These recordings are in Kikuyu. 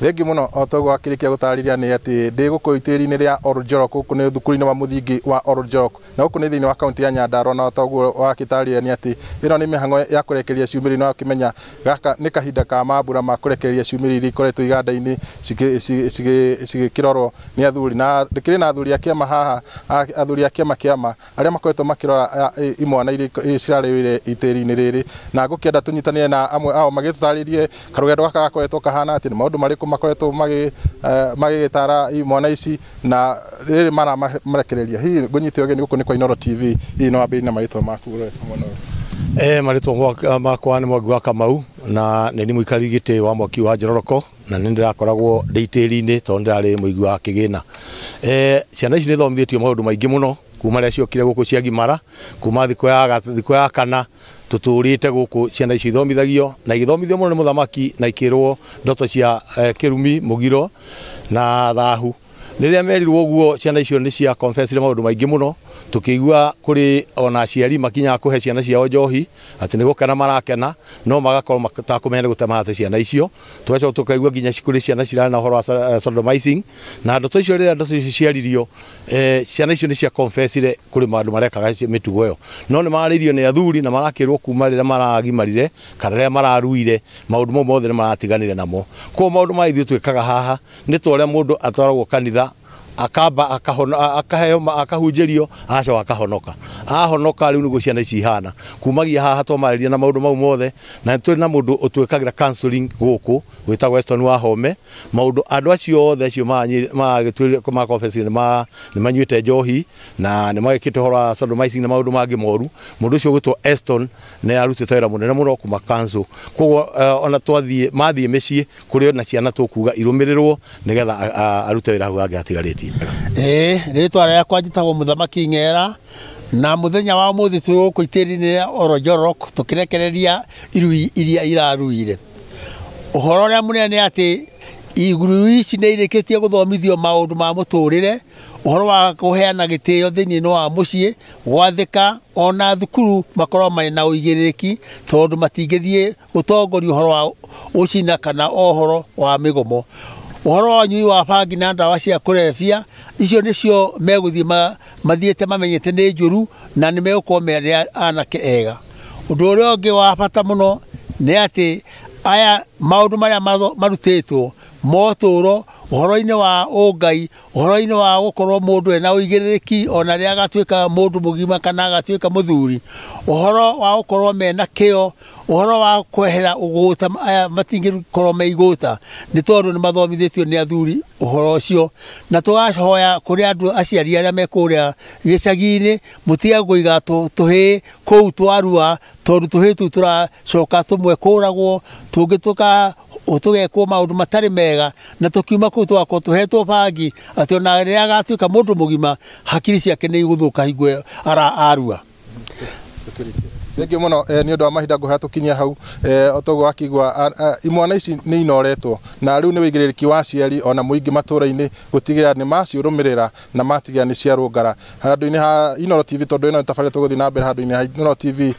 Thengi muno o toguo akĩrĩkia gũtarĩria nĩ atĩ ndĩ gũkũ itĩri-inĩ rĩa Oljorok, gũkũ nĩ thukuru-inĩ wa mũthingi wa Oljorok, na gũkũ nĩ thĩinĩ wa kaunti ya Nyandarua. Na toguo wakĩtarĩria nĩ atĩ ĩno nĩ mĩhang'o ya kũrekereria ciumĩrĩ, na wakĩmenya gaka nĩ kahinda ka mambura ma kũrekereria ciumĩrĩ iria ikoretwo iganda-inĩ cigĩkĩrorwo nĩ athuri. Na ndĩkĩrĩ na athuri a kĩama haha, athuri a kĩama kĩama arĩa makoretwo makĩrora imwana iria cirarĩrĩire itĩri-inĩ rĩrĩ, na ngũkĩenda tũnyitanĩre na amwe ao magĩtũtarĩrie karũgendo gaka gakoretwo kahana atĩ nĩ maũndũ marĩkũ makoretwo magĩgĩtara imwana ici na rĩrĩ maramarekereria. Hihi ngũnyite ũgeni gũkũ nĩ kwa Inooro TV, hihi no wambĩrĩrie na marĩtwa maku ũrorete mwena ũyũ? Marĩtwa makwa nĩ Mwangi wa Kamau, na nĩ niĩ mũikarĩri gĩtĩ wa Mwaki wa Njororoko, na nĩ ndĩrakoragwo ndĩ itĩri-inĩ tondũ ndĩrarĩ mũigui wa kĩgĩna. Ciana ici nĩ ithomithĩtio maũndũ maingĩ mũno kuma rĩrĩa ciokire gũkũ ciagimara, kuma thikũ ya kana tũtũrĩte gũkũ. Ciana icio ithomithagio na igĩthomithio mũno nĩ mũthamaki, na ikĩrwo ndoto cia kĩrumi, mũgiro na thahu. Rĩrĩa merirwo ũguo, ciana icio nĩ cia confessire maũndũ maingĩ mũno. Tũkĩigua kũrĩ ona aciari makinyaga kũhe ciana ciao njohi atĩ nĩ gũkena marakena, no magakorwo matakũmenya nĩ gũte marate ciana icio. Tũgacoka tũkaigua nginya kũrĩ ciana cirarĩ na ũhoro wa sodomizing, na ndoto icio, rĩrĩa ndoto icio ciaririo, ciana icio nĩ cia confessire kũrĩ maũndũ marekaga mĩtugo ĩyo, no nĩ mararĩirio nĩ athuri na marakĩrwo kuma rĩrĩa maragimarire kana rĩrĩa mararuire, maũndũ mau mothe nĩ maratiganire namo. Koguo maũndũ ma ithuĩ twĩkaga haha nĩ ta ũrĩa mũndũ atwaragwo kanitha, akamba akahona, akaheo, akahunjĩrio, agacoka akahonoka. Ahonoka rĩu nĩguo ciana ici ihana kumagia haha twamarĩria na maũndũ mau mothe. Na nĩ tũrĩ na mũndũ ũtwĩkagĩra counseling gũkũ wĩtagwo Weston Wahome. Maũndũ andũ acio othe acio maragĩtuĩria ma confess nĩ manyuĩte njohi na nĩ magĩkĩte ũhoro wa sodomizing na maũndũ mangĩ moru, mũndũ ũcio ũgwĩtwo Eston nĩ arutĩte wĩra mũnene mũno kuma council. Koguo ona twathiĩ mathiĩ mĩciĩ kũrĩ na ciana tũkuga irũmĩrĩrwo nĩgetha arute wĩra hau hangĩ atigarĩtie. Rĩtwa rĩakwa njĩtagwo Mũthamaki Ng'era, na mũthenya wa ũmũthĩ twĩ gũkũ itĩri-inĩ rĩa Oljorok tũkĩrekereria irui iria iraruire. Ũhoro ũrĩa mũnene nĩ atĩ irui ici nĩ irĩkĩtie gũthomithio maũndũ ma mũtũrĩre, ũhoro wa kũheana gĩtĩo thĩinĩ wa mũciĩ, gwathĩka, ona thukuru makorwo marĩ na ũigĩrĩrĩki tondũ matingĩthiĩ gũtongoria ũhoro wa ũcina kana ũhoro wa mĩgomo. Ũhoro wa ũnyui wa bangi na ndawa cia kũrebia, icio nĩcio megũthiĩ mathiĩte mamenyete nĩ njũru na nĩ megũkorwo marĩ anake ega. Ũndũ ũrĩa ũngĩ wa bata mũno nĩ atĩ aya maũndũ marĩa marutĩtwo motũro, ũhoro-inĩ wa ũngai, ũhoro-inĩ wa gũkorwo mũndũ ena ũigĩrĩrĩki ona rĩrĩa agatuĩka mũndũ mũgima kana agatuĩka mũthuri, ũhoro wa gũkorwo mena kĩo, ũhoro wa kwehera ũgũta, aya matingĩkorwo me igũta nĩ tondũ nĩ mathomithĩtio nĩ athuri ũhoro ũcio. Na tũgahoya kũrĩ andũ aciari arĩa me kũrĩa gĩcagi-inĩ, mũtige kũiga tũhĩĩ kũu twarua, tondũ tũhĩĩ tũu tũracoka tũmwe kũragwo, tũngĩ tũgekwo maũndũ matarĩ mega, na tũkiuma kũu tũgakorwo tũhetwo bangi atĩ ona rĩrĩa agatuĩka mũndũ mũgima hakiri ciake nĩ igũthũka hingo ĩyo arua. Thengiũ mũno nĩ ũndũ wa mahinda ngũhea tũkinyie hau. O toguo wakĩigua, imwana ici nĩ inoretwo na rĩu nĩ ũigĩrĩrĩki wa aciari ona mũingĩ matũra-inĩ gũtigĩrĩra nĩ maciũrũmĩrĩra na matigĩrĩra nĩ ciarũngara. Handũ-inĩ ha Inooro TV, tondũ ĩno nĩ tabarĩra tũgũthiĩ na mbere handũ-inĩ ha Inooro TV,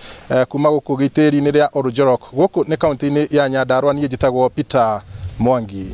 kuma gũkũ gĩtĩri-inĩ rĩa Oljorok, gũkũ nĩ kaunti-inĩ ya Nyandarua, niĩ njĩtagwo Peter Mwangi.